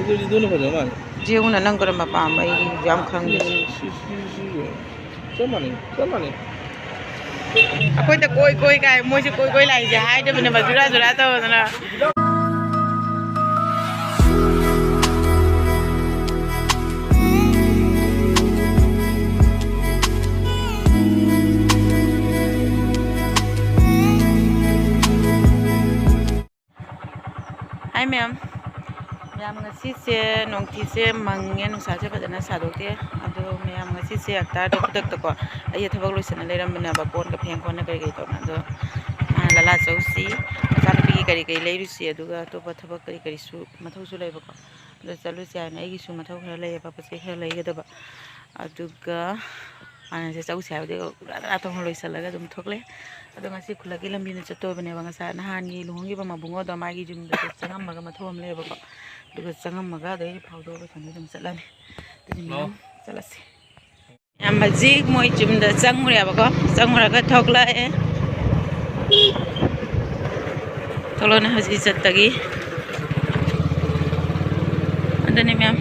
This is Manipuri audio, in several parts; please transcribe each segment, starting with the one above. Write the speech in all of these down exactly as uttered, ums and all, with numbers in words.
ꯑꯗꯨꯗꯤ ꯑꯗꯨꯅ ꯐꯖꯕ ꯃꯥꯜꯂꯦ꯫ ꯌꯦꯡꯉꯨꯅ ꯅꯪ ꯀꯔꯝꯕ ꯄꯥꯝꯕ, ꯑꯩ ꯌꯥꯝ ꯈꯪꯗꯦ꯫ ꯁꯤ, ꯁꯤ, ꯁꯤ, ꯁꯤ ꯆꯞ ꯃꯥꯟꯅꯩ, ꯆꯞ ꯃꯥꯟꯅꯩ꯫ ꯑꯩꯈꯣꯏꯗ ꯀꯣꯏ ꯀꯣꯏ ꯀꯥꯏ, ꯃꯣꯏꯁꯨ ꯀꯣꯏ ꯀꯣꯏ ꯂꯥꯛꯏꯁꯦ ꯍꯥꯏꯗꯕꯅꯦꯕ, ꯖꯨꯔꯥ ꯖꯨꯔꯥ ꯇꯧꯗꯅ꯫ ꯍꯥꯏ ꯃꯌꯥꯝ꯫ ꯃꯌꯥꯝ, ꯉꯁꯤꯁꯦ ꯅꯣꯡꯊꯤꯁꯦ ꯃꯪꯉꯦ, ꯅꯨꯡꯁꯥꯁꯦ ꯐꯖꯅ ꯁꯥꯗꯣꯛꯇꯦ꯫ ꯑꯗꯣ ꯃꯌꯥꯝ, ꯉꯁꯤꯁꯦ ꯑꯛꯇꯥꯔꯗꯣ ꯈꯨꯗꯛꯇꯀꯣ, ꯑꯩꯁꯦ ꯊꯕꯛ ꯂꯣꯏꯁꯤꯟꯅ ꯂꯩꯔꯝꯕꯅꯦꯕ, ꯀꯣꯟꯒ ꯐꯦꯡ ꯈꯣꯠꯅ ꯀꯔꯤ ꯀꯔꯤ ꯇꯧꯅ꯫ ꯑꯗꯣ ꯃꯥꯅ "ꯂꯂꯥ ꯆꯧꯁꯤ, ꯃꯆꯥꯅꯨꯄꯤꯒꯤ ꯀꯔꯤ ꯀꯔꯤ ꯂꯩꯔꯨꯁꯤ, ꯑꯗꯨꯒ ꯑꯇꯣꯞꯄ ꯊꯕꯛ ꯀꯔꯤ ꯀꯔꯤꯁꯨ ꯃꯊꯧꯁꯨ ꯂꯩꯕꯀꯣ, ꯑꯗꯣ ꯆꯠꯂꯨꯁꯤ" ꯍꯥꯏꯅ, ꯑꯩꯒꯤꯁꯨ ꯃꯊꯧ ꯈꯔ ꯂꯩꯌꯦꯕ, ꯄꯣꯠ ꯆꯩ ꯈꯔ ꯂꯩꯒꯗꯕ꯫ ꯑꯗꯨꯒ ꯍꯥꯟꯅꯁꯦ ꯆꯧꯁꯦ ꯍꯥꯏꯕꯗꯤ ꯒ꯭ꯔꯥ ꯒ꯭ꯔꯥ ꯇꯧꯅ ꯂꯣꯏꯁꯤꯜꯂꯒ ꯑꯗꯨꯝ ꯊꯣꯛꯂꯛꯑꯦ꯫ ꯑꯗꯣ ꯉꯁꯤ ꯈꯨꯜꯂꯛꯀꯤ ꯂꯝꯕꯤꯗ ꯆꯠꯇꯧꯕꯅꯦꯕ꯫ ꯉꯁꯥꯏ ꯅꯍꯥꯟꯒꯤ ꯂꯨꯍꯣꯡꯈꯤꯕ ꯃꯕꯨꯡꯉꯣꯗꯣ ꯃꯥꯒꯤ ꯌꯨꯝꯗꯁꯨ ꯆꯪꯉꯝꯃꯒ ꯃꯊꯧ ꯑꯃ ꯂꯩꯌꯦꯕꯀꯣ, ꯑꯗꯨꯒ ꯆꯪꯉꯝꯃꯒ ꯑꯗꯩ ꯐꯥꯎꯗꯣꯛꯑꯒ ꯁꯣꯝꯗ ꯑꯗꯨꯝ ꯆꯠꯂꯅꯤ꯫ ꯑꯗꯨꯗꯤ ꯃꯌꯥꯝ ꯆꯠꯂꯁꯤ꯫ ꯃꯌꯥꯝ ꯍꯧꯖꯤꯛ ꯃꯣꯏ ꯌꯨꯝꯗ ꯆꯪꯉꯨꯔꯦꯕꯀꯣ, ꯆꯪꯉꯨꯔꯒ ꯊꯣꯛꯂꯛꯑꯦ꯫ ꯊꯣꯛꯂꯛꯑꯅꯤ ꯍꯧꯖꯤꯛ ꯆꯠꯇꯒꯤ꯫ ꯑꯗꯨꯅꯤ ꯃꯌꯥꯝ꯫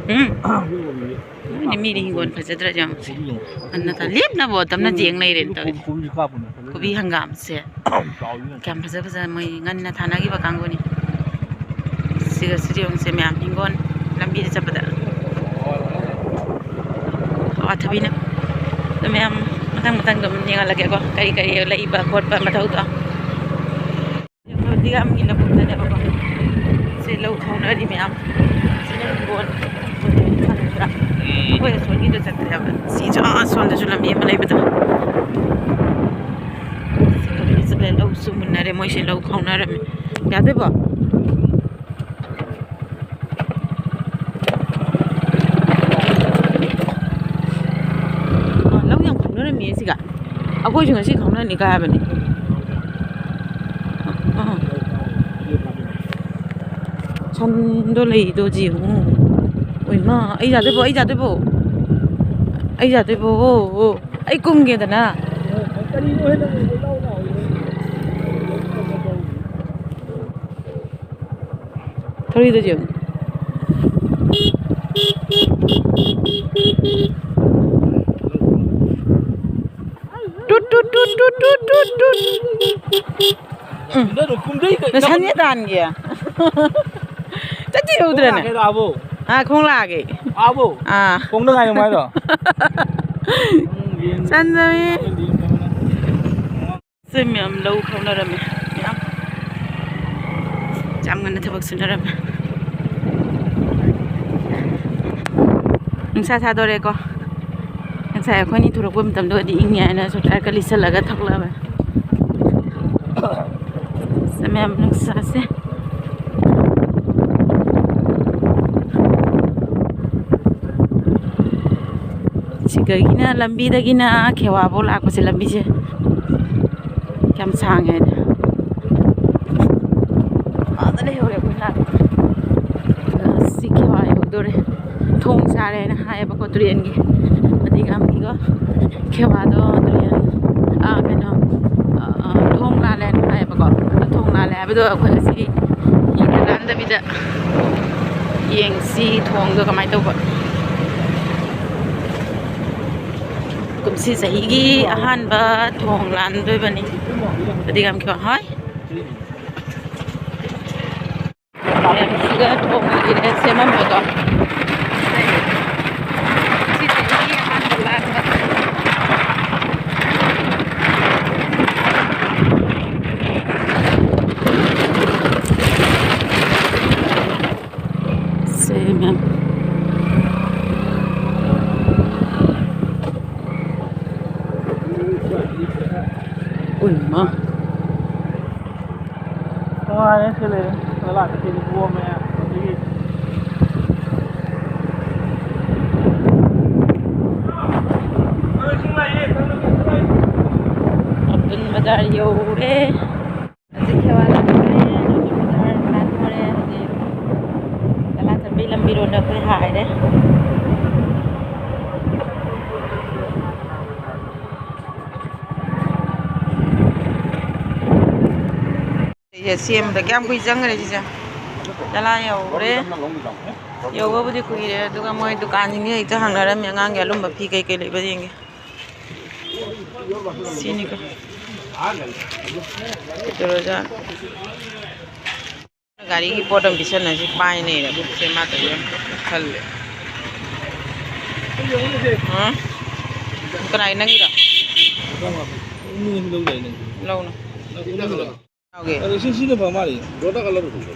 ꯎꯝ꯫ ꯃꯣꯏꯅ ꯃꯤꯗꯤ ꯍꯤꯡꯒꯣꯜ ꯐꯖꯗ꯭ꯔꯥ ꯌꯦꯡꯉꯨꯁꯦ꯫ ꯉꯟꯅ ꯊꯥ-, ꯂꯦꯞꯅꯕ ꯃꯇꯝꯅ ꯌꯦꯡ ꯂꯩꯔꯦꯅ ꯇꯧꯔꯤꯁꯦ꯫ ꯀꯣꯕꯤ ꯍꯪꯒꯥꯝꯁꯦ ꯀꯌꯥꯝ ꯐꯖ ꯐꯖ ꯃꯣꯏ ꯉꯟꯅ ꯊꯥꯅꯈꯤꯕ ꯀꯥꯡꯕꯨꯅꯤ꯫ ꯁꯤꯒ ꯁꯤꯗꯤ ꯌꯦꯡꯉꯨꯁꯦ ꯃꯌꯥꯝ, ꯍꯤꯡꯒꯣꯜ ꯂꯝꯕꯤꯗ ꯆꯠꯄꯗ꯫ ꯑꯋꯥꯊꯕꯤꯅ꯫ ꯑꯗꯨ ꯃꯌꯥꯝ ꯃꯊꯪ ꯃꯊꯪ ꯑꯗꯨꯝ ꯌꯦꯡꯍꯜꯂꯛꯀꯦꯀꯣ, ꯀꯔꯤ ꯀꯔꯤ ꯂꯩꯕ ꯈꯣꯠꯄ ꯃꯊꯧꯗꯣ꯫ ꯍꯧꯖꯤꯛ ꯌꯥꯝꯒꯤ ꯂꯧꯕꯨꯛꯇꯅꯦꯕꯀꯣ꯫ ꯁꯤ ꯂꯧ ꯈꯥꯎꯅꯔꯤ ꯃꯌꯥꯝ꯫ ꯁꯤꯅ ꯍꯤꯡꯒꯣꯜ꯫ ꯎꯝ꯫ ꯑꯩꯈꯣꯏ ꯑꯁꯣꯝꯒꯤꯗ ꯆꯠꯇ꯭ꯔꯦꯕ꯫ ꯁꯤꯁꯨ ꯑꯥ ꯑꯁꯣꯝꯗꯁꯨ ꯂꯝꯕꯤ ꯑꯃ ꯂꯩꯕꯗꯣ꯫ ꯁꯤ ꯂꯝꯕꯤ ꯆꯠꯂꯦ꯫ ꯂꯧꯁꯨ ꯃꯨꯟꯅꯔꯦ꯫ ꯃꯣꯏꯁꯦ ꯂꯧ ꯈꯥꯎꯅꯔꯝꯃꯤ꯫ ꯌꯥꯗꯣꯏꯕꯣ? ꯑ, ꯂꯧ ꯌꯥꯝ ꯈꯥꯎꯅꯔꯝꯃꯤꯌꯦ ꯁꯤꯒ꯫ ꯑꯩꯈꯣꯏꯁꯨ ꯉꯁꯤ ꯈꯥꯎꯅꯅꯤ ꯀꯥꯏ ꯍꯥꯏꯕꯅꯤ꯫ ꯑ, ꯑ꯫ ꯁꯟꯗꯣ ꯂꯩꯗꯣ ꯌꯦꯡꯉꯨ꯫ ꯑꯣꯏꯃꯥ, ꯑꯩ ꯌꯥꯗꯣꯏꯕꯣ, ꯑꯩ ꯌꯥꯗꯣꯏꯕꯣ? ꯑꯩ ꯌꯥꯗꯣꯏꯕꯣ? ꯑꯣ, ꯑꯣ꯫ ꯑꯩ ꯀꯨꯝꯒꯦꯗꯅ꯫ ꯊꯧꯔꯤꯗꯣ ꯌꯦꯡꯉꯨ꯫ ꯇꯨꯠ, ꯇꯨꯠ, ꯇꯨꯠ꯫ ꯎꯝ꯫ ꯀꯨꯝꯗꯔꯣ, ꯀꯨꯝꯗꯩ ꯀꯩ-, ꯅꯁꯟ ꯌꯦꯇꯥꯟꯒꯤ꯫ ꯆꯠꯇꯤ ꯌꯧꯗ꯭ꯔꯦꯅꯦ꯫ ꯈꯣꯡ ꯂꯥꯛꯀꯦꯔꯣ, ꯑꯥꯕꯣ? ꯑꯥ, ꯈꯣꯡ ꯂꯥꯛꯑꯒꯦ꯫ ꯑꯥꯕꯣ? ꯑꯥ꯫ ꯈꯣꯡꯗ ꯉꯥꯏꯌꯣ ꯍꯥꯏꯔꯣ? ꯆꯟꯗꯕꯤ꯫ ꯁꯤ ꯃꯌꯥꯝ ꯂꯧ ꯈꯥꯎꯅꯔꯝꯃꯦ꯫ ꯃꯌꯥꯝ ꯌꯥꯝ ꯉꯟꯅ ꯊꯕꯛ ꯁꯨꯅꯔꯝꯃꯦ꯫ ꯅꯨꯡꯁꯥ ꯁꯥꯗꯣꯔꯦꯀꯣ꯫ ꯉꯁꯥꯏ ꯑꯩꯈꯣꯏꯅꯤ ꯊꯣꯔꯛꯄ ꯃꯇꯝꯗ ꯑꯣꯏꯔꯗꯤ ꯏꯪꯉꯦ ꯍꯥꯏꯅ ꯁ꯭ꯋꯦꯇꯔꯒ ꯂꯤꯠꯁꯜꯂꯒ ꯊꯣꯛꯂꯛꯑꯕꯅꯤ꯫ ꯁꯦ ꯃꯌꯥꯝ ꯅꯨꯡꯁꯥꯁꯦ꯫ ꯁꯤꯗꯒꯤꯅ, ꯂꯝꯕꯤꯗꯒꯤꯅ ꯈꯦꯋꯥꯕꯧ ꯂꯥꯛꯄꯁꯦ, ꯂꯝꯕꯤꯁꯦ ꯌꯥꯝ ꯁꯥꯡꯉꯦ ꯍꯥꯏꯗꯤ꯫ ꯑꯥꯗ ꯂꯩꯍꯧꯔꯦ ꯑꯩꯈꯣꯏ ꯂꯥꯛꯄ꯫ ꯁꯤ ꯈꯦꯋꯥ ꯌꯧꯗꯣꯔꯦ꯫ ꯊꯣꯡ ꯁꯥꯔꯦꯅ ꯍꯥꯏꯌꯦꯕꯀꯣ ꯇꯨꯔꯦꯟꯒꯤ꯫ ꯑꯗꯨꯒ ꯑꯃꯨꯛꯀ ꯈꯦꯋꯥꯗꯣ ꯇꯨꯔꯦꯟ, ꯑꯥ, ꯀꯩꯅꯣ, ꯑꯥ, ꯊꯣꯡ ꯂꯥꯜꯂꯦꯅ ꯍꯥꯏꯌꯦꯕꯀꯣ꯫ ꯑꯗꯣ ꯊꯣꯡ ꯂꯥꯜꯂꯦ ꯍꯥꯏꯕꯗꯣ ꯑꯩꯈꯣꯏ ꯉꯁꯤꯗꯤ ꯍꯤꯗ ꯂꯥꯟꯗꯕꯤꯗ ꯌꯦꯡꯁꯤ ꯊꯣꯡꯗꯣ ꯀꯃꯥꯏꯅ ꯇꯧꯕ꯫ ꯀꯨꯝꯁꯤ ꯆꯍꯤꯒꯤ ꯑꯍꯥꯟꯕ ꯊꯣꯡ ꯂꯥꯟꯗꯣꯏꯕꯅꯤ꯫ ꯑꯗꯨꯒ ꯌꯥꯝ ꯀꯤꯍꯣꯝ ꯍꯣꯏ꯫ ꯃꯌꯥꯝꯁꯤꯒ ꯊꯣꯡꯉꯒꯦꯅ ꯁꯦꯝꯃꯝꯕꯗꯣ꯫ ꯁꯤ ꯆꯍꯤꯒꯤ ꯑꯍꯥꯟꯕ ꯂꯥꯟꯕ꯫ ꯁꯦ ꯃꯦꯝ꯫ ꯎꯏ ꯃꯥ꯫ ꯅꯨꯡꯉꯥꯏꯔꯦ ꯁꯤ ꯂꯩꯔꯦ꯫ ꯂꯥꯛꯀꯦ ꯁꯤꯗꯤ ꯀꯣꯝꯃꯦ꯫ ꯑꯗꯒꯤ ꯑꯕꯗꯨꯜ ꯕꯖꯥꯔ ꯌꯧꯔꯦ꯫ ꯍꯧꯖꯤꯛ ꯈꯦꯋꯥ ꯂꯥꯟꯊꯣꯔꯦ, ꯕꯖꯥꯔ ꯂꯥꯟꯊꯣꯔꯦ ꯍꯧꯖꯤꯛ꯫ ꯀꯂꯥꯟ ꯆꯠꯄꯩ ꯂꯝꯕꯤꯔꯣꯝꯗ ꯑꯩꯈꯣꯏ ꯍꯥꯏꯔꯦ꯫ ꯁꯤꯁꯦ ꯁꯦꯝꯕꯗ ꯀꯌꯥꯝ ꯀꯨꯏ ꯆꯪꯈ꯭ꯔꯦ ꯁꯤꯁꯦ? ꯆꯂꯥ ꯌꯧꯔꯦ꯫ ꯌꯧꯕꯕꯨꯗꯤ ꯀꯨꯏꯔꯦ, ꯑꯗꯨꯒ ꯃꯣꯏ ꯗꯨꯀꯥꯟꯁꯤꯡꯁꯦ ꯍꯦꯛꯇ ꯍꯥꯡꯅꯔꯝꯃꯤ, ꯑꯉꯥꯡꯒꯤ ꯑꯂꯨꯝꯕ ꯐꯤ ꯀꯩꯀꯩ ꯂꯩꯕ ꯌꯦꯡꯒꯦ꯫ ꯁꯤꯅꯤꯀꯣ꯫ ꯀꯩꯗꯧꯔꯖꯥꯠꯅꯣ? ꯒꯥꯔꯤꯒꯤ ꯄꯣꯠ ꯑꯃ ꯄꯤꯁꯟꯅꯁꯤ ꯄꯥꯏꯅꯦꯅ ꯁꯦ ꯃꯥ ꯇꯧꯔꯤ ꯌꯥꯝ ꯈꯜꯂꯦ꯫ ꯍꯥ? ꯀꯅꯥꯒꯤ, ꯅꯪꯒꯤꯔꯣ? ꯂꯧꯅ꯫ ꯀꯅꯥꯒꯤ? ꯑꯗꯣ ꯁꯤ, ꯁꯤꯅ ꯐ ꯃꯥꯜꯂꯤ꯫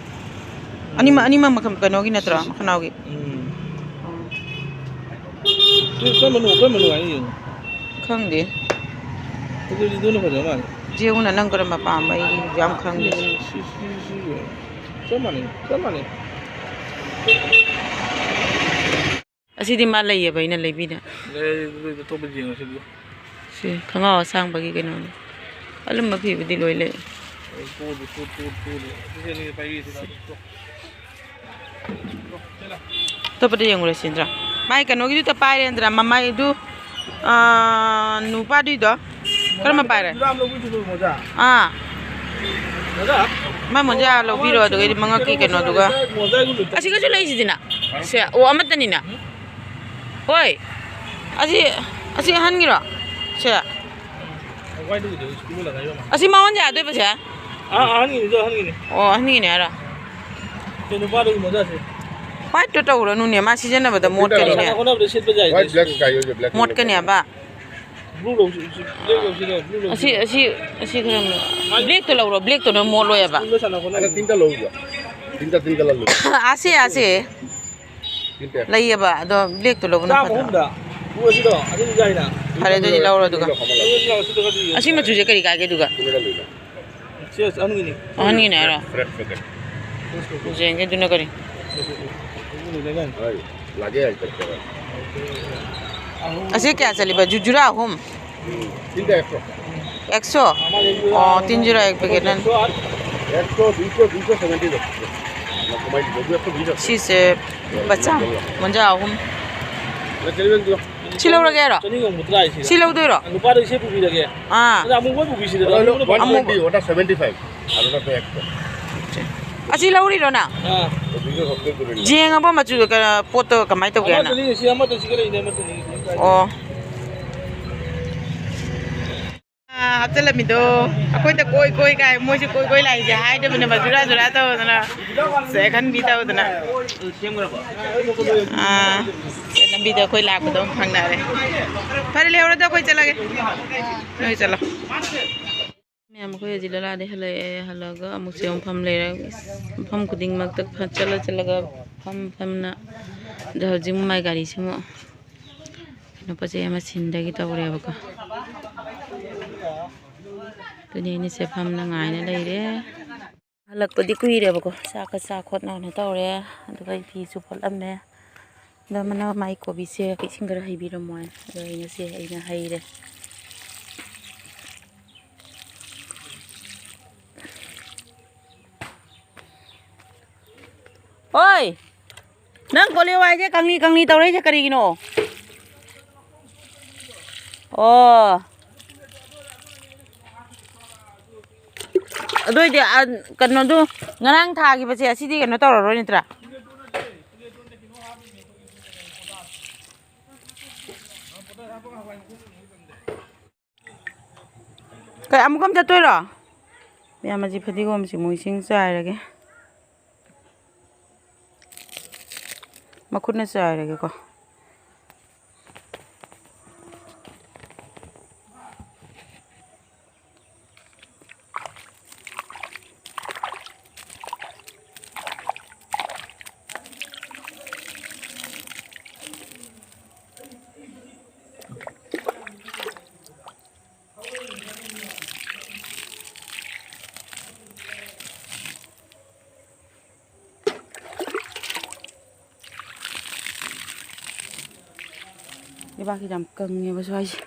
ꯑꯅꯤꯃꯛ, ꯑꯅꯤꯃꯛ ꯃꯈꯜ ꯀꯩꯅꯣꯒꯤ ꯅꯠꯇ꯭ꯔꯣ? ꯁꯤ, ꯁꯤ꯫ ꯃꯈꯅꯥꯎꯒꯤ? ꯎꯝ꯫ ꯁꯤ ꯀꯔꯝꯕꯅꯣ? ꯀꯔꯝꯕꯅꯣ ꯍꯥꯏꯅ ꯌꯦꯡꯉꯨ꯫ ꯈꯪꯗꯦ꯫ ꯑꯗꯨꯗꯤ ꯑꯗꯨꯅ ꯐꯖꯕ ꯃꯥꯜꯂꯦ꯫ ꯖꯦ ꯎꯅ ꯅꯪ ꯀꯔꯝꯕ ꯄꯥꯝꯕ? ꯑꯩ ꯌꯥꯝ ꯈꯪꯗꯦ꯫ ꯁꯤ, ꯁꯤ, ꯁꯤ, ꯁꯤ꯫ ꯆꯞ ꯃꯥꯟꯅꯩ, ꯆꯞ ꯃꯥꯟꯅꯩ꯫ ꯑꯁꯤꯗꯤ ꯃꯥ ꯂꯩꯌꯦꯕ, ꯑꯩꯅ ꯂꯩꯕꯤꯅꯦ꯫ ꯂꯩ, ꯑꯗꯨꯗꯤ ꯑꯇꯣꯞꯄ ꯌꯦꯡꯉꯁꯤ ꯑꯗꯨ꯫ ꯁꯤ ꯈꯣꯡꯒ꯭ꯔꯥꯎ ꯑꯁꯥꯡꯕꯒꯤ ꯀꯩꯅꯣꯅꯤ꯫ ꯑꯂꯨꯝꯕ ꯐꯤꯕꯨꯗꯤ ꯂꯣꯏ ꯂꯩ꯫ ꯑꯩ ꯇꯣꯛꯑꯣ, ꯇꯣꯛꯑꯣ, ꯇꯣꯛꯑꯣ, ꯇꯣꯛꯑꯣ꯫ ꯑꯁꯤ ꯑꯅꯤ ꯄꯥꯏꯕꯤꯁꯤ ꯂꯥꯛꯑꯣ꯫ ꯑꯇꯣꯞꯄꯗ ꯌꯦꯡꯉꯨꯔꯁꯤꯗ꯭ꯔꯥ? ꯃꯥꯏ ꯀꯩꯅꯣꯒꯤꯗꯨꯗ ꯄꯥꯏꯔꯦꯗ꯭ꯔꯥ? ꯃꯃꯥꯏꯗꯨ, ꯑꯥ, ꯅꯨꯄꯥꯗꯨꯏꯗꯣ? ꯀꯔꯝꯕ ꯄꯥꯏꯔꯦ? ꯔꯥꯝ ꯂꯧꯕꯤꯗꯨ ꯃꯣꯖꯥ꯫ ꯑꯥ꯫ ꯃꯣꯖꯥ? ꯃꯥ ꯃꯣꯖꯥ ꯂꯧꯕꯤꯔꯣ, ꯑꯗꯨꯒꯩꯗꯤ ꯃꯉꯛꯀꯤ ꯀꯩꯅꯣꯗꯨꯒ꯫ ꯃꯣꯖꯥꯒꯨꯝꯕ ꯑꯁꯤꯒꯁꯨ ꯂꯩꯁꯤꯗꯤꯅ꯫ ꯁꯦ, ꯑꯣ, ꯑꯃꯠꯇꯅꯤꯅ꯫ ꯍꯣꯏ꯫ ꯑꯁꯤ, ꯑꯁꯤ ꯑꯍꯟꯒꯤꯔꯣ? ꯁꯦ꯫ ꯑꯁꯤ ꯃꯉꯣꯟꯗ ꯌꯥꯗꯣꯏꯕ ꯁꯦ? ꯑꯥ, ꯑꯍꯟꯒꯤꯅꯤꯗꯣ, ꯑꯍꯟꯒꯤꯅꯤ꯫ ꯑꯣ, ꯑꯍꯟꯒꯤꯅꯤ ꯍꯥꯏꯔꯣ? ꯁꯤ ꯅꯨꯄꯥꯗꯨꯒꯤ ꯃꯣꯖꯥꯁꯦ꯫ White ꯇꯣ ꯇꯧꯔꯅꯨꯅꯦ, ꯃꯥ ꯁꯤꯖꯤꯟꯅꯕꯗ ꯃꯣꯠꯀꯅꯤꯅꯦ꯫ ꯁꯥꯟꯅ ꯈꯣꯠꯅꯕꯗ ꯁꯦꯠꯄ ꯌꯥꯏ꯫ White black sky ꯑꯣꯏꯁꯦ, black ꯃꯣꯠꯀꯅꯦꯕ꯫ Blue ꯂꯧꯁꯤ, black ꯂꯧꯁꯤꯔꯣ? Blue ꯂꯧꯁꯤ꯫ ꯑꯁꯤ, ꯑꯁꯤ, ꯑꯁꯤ ꯈꯔ black ꯇꯣ ꯂꯧꯔꯣ, black ꯇꯣꯅ ꯃꯣꯠꯂꯣꯏꯕ꯫ ꯁ꯭ꯀꯨꯜꯗ ꯁꯥꯟꯅ ꯈꯣꯠꯅꯕ꯫ ꯑꯗ ꯇꯤꯟꯇ ꯂꯧꯁꯦ꯫ ꯇꯤꯟꯇ, ꯇꯤꯟꯇ ꯂꯧꯁꯦ꯫ ꯑꯁꯤ, ꯑꯁꯤ꯫ ꯇꯤꯟꯇ꯫ ꯂꯩꯌꯦꯕ, ꯑꯗꯣ black ꯇꯣ ꯂꯧꯕꯅ ꯆꯥꯝꯃ ꯐꯗ꯭ꯔꯣ? ꯑꯍꯨꯝꯗ ꯄꯨꯔꯁꯤꯔꯣ? ꯑꯗꯨꯗꯤ ꯌꯥꯏꯅ꯫ ꯐꯔꯦ, ꯑꯗꯨꯗꯤ ꯂꯧꯔꯣ ꯑꯗꯨꯒ꯫ ꯑꯗꯨꯗꯤ ꯂꯧꯔꯣ, ꯁꯤꯗ ꯈꯔꯗꯤ ꯌꯦꯡꯉꯣ꯫ ꯑꯁꯤ ꯃꯆꯨꯁꯦ ꯀꯔꯤ ꯀꯥꯏꯒꯦ ꯑꯗꯨꯒ? ꯁꯤ ꯑꯍꯟꯒꯤꯅꯤ꯫ ꯑꯍꯟꯒꯤꯅꯦ ꯍꯥꯏꯔꯣ? Red packet꯫ ꯌꯦꯡꯒꯦ ꯑꯗꯨꯅ ꯀꯔꯤ? ꯍꯣꯏ, ꯂꯥꯛꯑꯦ ꯍꯥꯏ ꯆꯠꯀꯦꯔ꯫ ꯑꯁꯤ ꯀꯌꯥ ꯆꯠꯂꯤꯕ? ꯖꯨ-, ꯖꯨꯔꯥ ꯑꯍꯨꯝ? ꯎꯝ, ꯁꯤꯗ ꯑꯦꯛꯁꯣ꯫ ꯑꯦꯛꯁꯣ? ꯑꯣ, ꯇꯤꯟ ꯖꯨꯔꯥ ꯑꯦꯛ packet ꯅꯟ꯫ ꯑꯦꯛꯁꯣ, ꯗꯨꯏꯁꯣ, ꯗꯨꯏꯁꯣ seventy ꯗꯣ꯫ ꯀꯃꯥꯏ ꯇꯧꯕ? ꯑꯦꯛꯁꯣ ꯕꯤꯁ꯫ ꯁꯤꯁꯦ ꯂꯨꯄꯥ ꯆꯥꯝꯃ, ꯃꯣꯟꯖꯥ ꯑꯍꯨꯝ꯫ ꯁꯤ ꯂꯧꯔꯒꯦ ꯍꯥꯏꯔꯣ? ꯆꯅꯤꯒ ꯍꯨꯝꯐꯨꯇꯔꯥ ꯍꯥꯏꯁꯤꯗ꯫ ꯁꯤ ꯂꯧꯗꯣꯏꯔꯣ? ꯅꯨꯄꯥꯗ ꯏꯆꯦ ꯄꯨꯕꯤꯔꯒꯦ꯫ ꯑꯥ꯫ ꯑꯗ ꯑꯃꯨꯕ ꯄꯨꯕꯤꯁꯤꯗ, ꯑꯃꯨꯕ꯫ One twenty, one seventy five꯫ ꯑꯗꯨꯅ ꯑꯦꯛꯁꯣ꯫ ꯑꯁꯤ ꯂꯧꯔꯤꯔꯣ ꯅꯪ? ꯑꯥ꯫ ꯌꯦꯡꯉꯕ ꯃꯆꯨ, ꯀꯩꯅꯣ, ꯄꯣꯠꯇꯣ ꯀꯃꯥꯏꯅ ꯇꯧꯒꯦꯅ? ꯑꯃꯗꯨꯅꯤ, ꯁꯤ ꯑꯃꯗꯨ ꯁꯤꯒ ꯂꯩꯅꯦ, ꯑꯃꯗꯨꯅꯤ꯫ ꯑꯣ꯫ ꯑꯥ, ꯍꯥꯞꯆꯤꯜꯂꯝꯃꯤꯗꯣ꯫ ꯑꯩꯈꯣꯏꯗ ꯀꯣꯏ ꯀꯣꯏ ꯀꯥꯏ, ꯃꯣꯏꯁꯨ ꯀꯣꯏ ꯀꯣꯏ ꯂꯥꯛꯏꯁꯦ ꯍꯥꯏꯗꯕꯅꯦꯕ, ꯖꯨꯔꯥ ꯖꯨꯔꯥ ꯇꯧꯗꯅ, ꯁꯦ ꯈꯟꯕꯤ ꯇꯧꯗꯅ꯫ ꯑꯥ, ꯁꯦ ꯂꯝꯕꯤꯗ ꯑꯩꯈꯣꯏ ꯂꯥꯛꯄꯗꯣ ꯑꯃꯨꯛ ꯐꯪꯅꯔꯦ꯫ ꯐꯔꯦ, ꯂꯩꯍꯧꯔꯗ ꯑꯩꯈꯣꯏ ꯆꯠꯂꯒꯦ, ꯅꯣꯏ ꯆꯠꯂꯣ꯫ ꯃꯌꯥꯝ, ꯑꯩꯈꯣꯏ ꯍꯧꯖꯤꯛ ꯂꯂꯥꯗꯩ ꯍꯜꯂꯛꯑꯦ꯫ ꯍꯜꯂꯛꯑꯒ ꯑꯃꯨꯛꯁꯦ ꯑꯃꯨꯛ ꯐꯝ ꯂꯩꯔꯦ꯫ ꯃꯐꯝ ꯈꯨꯗꯤꯡꯃꯛꯇ ꯐ-, ꯆꯠꯂ ꯆꯠꯂꯒ ꯐꯝ ꯐꯝꯅ, ꯑꯗꯣ ꯍꯧꯖꯤꯛ ꯃꯥꯏ ꯒꯥꯔꯤꯁꯤ ꯑꯃꯨꯛ ꯀꯩꯅꯣ, ꯄꯣꯠ ꯆꯩ ꯑꯃ ꯁꯤꯟꯗꯒꯤ ꯇꯧꯔꯦꯕꯀꯣ꯫ ꯑꯗꯨꯅꯦ ꯑꯩꯅ ꯁꯦ ꯐꯝꯅ ꯉꯥꯏꯅ ꯂꯩꯔꯦ꯫ ꯍꯜꯂꯛꯄꯗꯤ ꯀꯨꯏꯔꯦꯕꯀꯣ꯫ ꯆꯥꯛꯀ ꯆꯥ ꯈꯣꯠꯅꯅ ꯇꯧꯔꯦ꯫ ꯑꯗꯨꯒ ꯑꯩ ꯐꯤꯁꯨ ꯐꯣꯠꯂꯝꯃꯦ꯫ ꯑꯗꯣ ꯃꯅꯥ ꯃꯥꯏ ꯀꯣꯕꯤꯁꯦ ꯏꯁꯤꯡ ꯈꯔ ꯍꯩꯕꯤꯔꯝꯃꯣ ꯍꯥꯏ꯫ ꯑꯗꯣ ꯑꯩ ꯉꯁꯤ ꯑꯩꯅ ꯍꯩꯔꯦ꯫ ꯑꯣꯏ! ꯅꯪ ꯀꯣꯂꯤ ꯍꯋꯥꯏꯁꯦ ꯀꯪꯂꯤ ꯀꯪꯂꯤ ꯇꯧꯔꯛꯏꯁꯦ ꯀꯔꯤꯒꯤꯅꯣ? ꯑꯣ꯫ ꯑꯗꯨ ꯑꯣꯏꯗꯤ, ꯑ, ꯀꯩꯅꯣꯗꯨ, ꯉꯔꯥꯡ ꯊꯥꯈꯤꯕꯁꯦ ꯑꯁꯤꯗꯤ ꯀꯩꯅꯣ ꯇꯧꯔꯔꯣꯏ ꯅꯠꯇ꯭ꯔꯥ? ꯀꯩ, ꯑꯃꯨꯛ ꯑꯃ ꯆꯠꯇꯣꯏꯔꯣ? ꯃꯌꯥꯝ, ꯑꯁꯤ ꯐꯗꯤꯒꯣꯝꯁꯤ ꯑꯃꯨꯛ ꯏꯁꯤꯡ ꯆꯥꯏꯔꯒꯦ꯫ ꯃꯈꯨꯠꯅ ꯆꯥꯏꯔꯒꯦꯀꯣ꯫ ꯂꯩꯕꯥꯛꯁꯤꯗ ꯌꯥꯝ ꯀꯪꯉꯦꯕ ꯁ꯭ꯋꯥꯏꯁꯦ꯫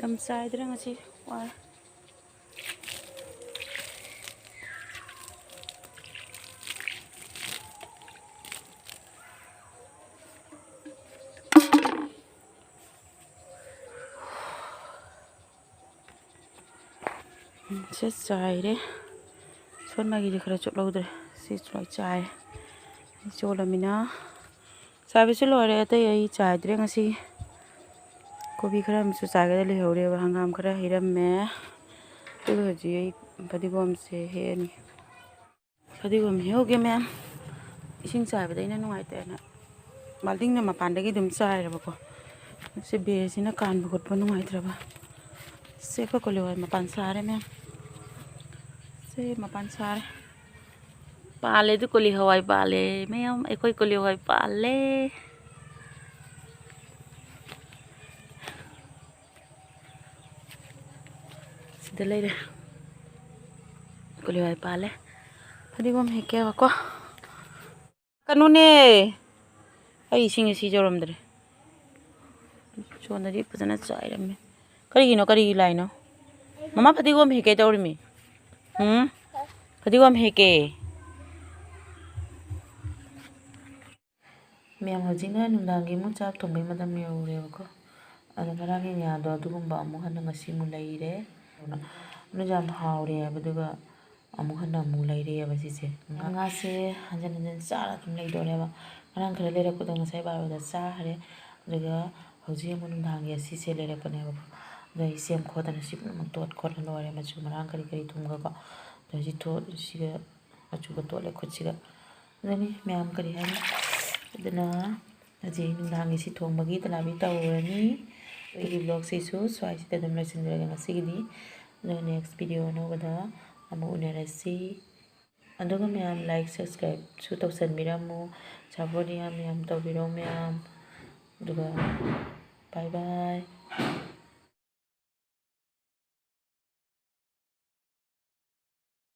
ꯌꯥꯝ ꯆꯥꯏꯗ꯭ꯔꯦ ꯉꯁꯤ꯫ ꯋꯥꯔꯦ꯫ ꯎꯝ, ꯁꯤ ꯆꯥꯏꯔꯦ꯫ ꯁꯣꯟꯕꯒꯤꯗꯤ ꯈꯔ ꯆꯣꯠꯍꯧꯗ꯭ꯔꯦ꯫ ꯁꯤ ꯂꯣꯏ ꯆꯥꯏꯔꯦ꯫ ꯁꯤ ꯆꯣꯠꯂꯃꯤꯅ ꯆꯥꯏꯕꯁꯨ ꯂꯣꯏꯔꯦ꯫ ꯑꯇꯩ ꯑꯩ ꯆꯥꯏꯗ꯭ꯔꯦ ꯉꯁꯤ꯫ ꯀꯣꯕꯤ ꯈꯔ ꯑꯃꯁꯨ ꯆꯥꯏꯒꯗ ꯂꯩꯍꯧꯔꯦꯕ꯫ ꯍꯪꯒꯥꯝ ꯈꯔ ꯍꯩꯔꯝꯃꯦ꯫ ꯑꯗꯨꯒ ꯍꯧꯖꯤꯛ ꯑꯩ ꯐꯗꯤꯒꯣꯝꯁꯦ ꯍꯦꯛꯑꯅꯤ꯫ ꯐꯗꯤꯒꯣꯝ ꯍꯦꯛꯎꯒꯦ ꯃꯌꯥꯝ꯫ ꯏꯁꯤꯡ ꯆꯥꯏꯕꯗ ꯑꯩꯅ ꯅꯨꯡꯉꯥꯏꯇꯦꯅ ꯕꯥꯜꯇꯤꯟꯗ ꯃꯄꯥꯟꯗꯒꯤ ꯑꯗꯨꯝ ꯆꯥꯏꯔꯦꯕꯀꯣ꯫ ꯁꯤ ꯕꯦꯔꯁꯤꯅ ꯀꯥꯟꯕ ꯈꯣꯠꯄ ꯅꯨꯡꯉꯥꯏꯇ꯭ꯔꯕ꯫ ꯁꯦ ꯑꯩꯈꯣꯏ ꯀꯣꯂꯤ ꯍꯋꯥꯏ ꯃꯄꯥꯟ ꯁꯥꯔꯦ ꯃꯌꯥꯝ꯫ ꯁꯦ ꯃꯄꯥꯟ ꯁꯥꯔꯦ꯫ ꯄꯥꯜꯂꯦ ꯑꯗꯨ ꯀꯣꯂꯤ ꯍꯋꯥꯏ ꯄꯥꯜꯂꯦ ꯃꯌꯥꯝ꯫ ꯑꯩꯈꯣꯏ ꯀꯣꯂꯤ ꯍꯋꯥꯏ ꯄꯥꯜꯂꯦ꯫ ꯁꯤꯗ ꯂꯩꯔꯦ꯫ ꯀꯣꯂꯤ ꯍꯋꯥꯏ ꯄꯥꯜꯂꯦ꯫ ꯐꯗꯤꯒꯣꯝ ꯍꯦꯛꯀꯦꯕꯀꯣ꯫ ꯀꯩꯅꯣꯅꯦ, ꯑꯩ ꯏꯁꯤꯡ ꯑꯁꯤ ꯌꯧꯔꯝꯗ꯭ꯔꯦ꯫ ꯁꯣꯝꯗꯗꯤ ꯐꯖꯅ ꯆꯥꯏꯔꯝꯃꯦ꯫ ꯀꯔꯤꯒꯤꯅꯣ? ꯀꯔꯤꯒꯤ ꯂꯥꯏꯅꯣ? ꯃꯃꯥ ꯐꯗꯤꯒꯣꯝ ꯍꯦꯛꯀꯦ ꯇꯧꯔꯤꯃꯤ꯫ ꯎꯝ? ꯐꯗꯤꯒꯣꯝ ꯍꯦꯛꯀꯦ꯫ ꯃꯌꯥꯝ, ꯍꯧꯖꯤꯛꯅ ꯅꯨꯡꯗꯥꯡꯒꯤ ꯑꯃꯨꯛ ꯆꯥꯛ ꯊꯣꯡꯕꯩ ꯃꯇꯝ ꯌꯧꯔꯦꯕꯀꯣ꯫ ꯑꯗꯣ ꯉꯔꯥꯡꯒꯤ ꯉꯥꯗꯣ ꯑꯗꯨꯒꯨꯝꯕ ꯑꯃꯨꯛ ꯍꯟꯅ ꯉꯁꯤ ꯑꯃꯨꯛ ꯂꯩꯔꯦ꯫ ꯑꯗꯨꯁꯨ ꯌꯥꯝ ꯍꯥꯎꯔꯦ ꯍꯥꯏꯕ꯫ ꯑꯗꯨꯒ ꯑꯃꯨꯛ ꯍꯟꯅ ꯑꯃꯨꯛ ꯂꯩꯔꯦꯕ ꯁꯤꯁꯦ꯫ ꯉꯥꯁꯦ ꯍꯟꯖꯟ ꯍꯟꯖꯟ ꯆꯥꯔ ꯑꯗꯨꯝ ꯂꯩꯗꯣꯔꯦꯕ꯫ ꯉꯔꯥꯡ ꯈꯔ ꯂꯩꯔꯛꯄꯗꯣ ꯉꯁꯥꯏ ꯕꯥꯔꯣꯗ ꯆꯥꯈ꯭ꯔꯦ꯫ ꯑꯗꯨꯒ ꯍꯧꯖꯤꯛ ꯑꯃꯨꯛ ꯅꯨꯡꯗꯥꯡꯒꯤ ꯑꯁꯤꯁꯦ ꯂꯩꯔꯛꯄꯅꯦꯕꯀꯣ꯫ ꯑꯗꯣ ꯑꯩ ꯁꯦꯝ ꯈꯣꯠꯇꯅ ꯁꯤ ꯄꯨꯝꯅꯃꯛ ꯇꯣꯠ ꯈꯣꯠꯂ ꯂꯣꯏꯔꯦ, ꯃꯆꯨ ꯃꯔꯥꯡ ꯀꯔꯤ ꯀꯔꯤ ꯊꯨꯝꯒꯀꯣ꯫ ꯑꯗꯣ ꯍꯧꯖꯤꯛ ꯊꯣ-, ꯁꯤꯒ ꯃꯆꯨꯒ ꯇꯣꯠꯂꯦ ꯈꯨꯠꯁꯤꯒ꯫ ꯑꯗꯨꯅꯤ ꯃꯌꯥꯝ ꯀꯔꯤ ꯍꯥꯏꯅꯤ꯫ ꯑꯗꯨꯅ ꯍꯧꯖꯤꯛ ꯅꯨꯡꯗꯥꯡꯒꯤ ꯁꯤ ꯊꯣꯡꯕꯒꯤ ꯇꯂꯥꯕꯤ ꯇꯧꯔꯅꯤ꯫ ꯑꯩꯒꯤ vlogꯁꯤꯁꯨ ꯁ꯭ꯋꯥꯏꯁꯤꯗ ꯑꯗꯨꯝ ꯂꯣꯏꯁꯤꯟꯖꯔꯒꯦ ꯉꯁꯤꯒꯤꯗꯤ꯫ ꯑꯗꯨꯒ next video ꯑꯅꯧꯕꯗ ꯑꯃꯨꯛ ꯎꯅꯔꯁꯤ꯫ ꯑꯗꯨꯒ ꯃꯌꯥꯝ like, subscribeꯁꯨ ꯇꯧꯁꯟꯕꯤꯔꯝꯃꯨ꯫ Support ꯌꯥꯝ ꯌꯥꯝ ꯇꯧꯕꯤꯔꯣ ꯃꯌꯥꯝ꯫ ꯑꯗꯨꯒ bye bye꯫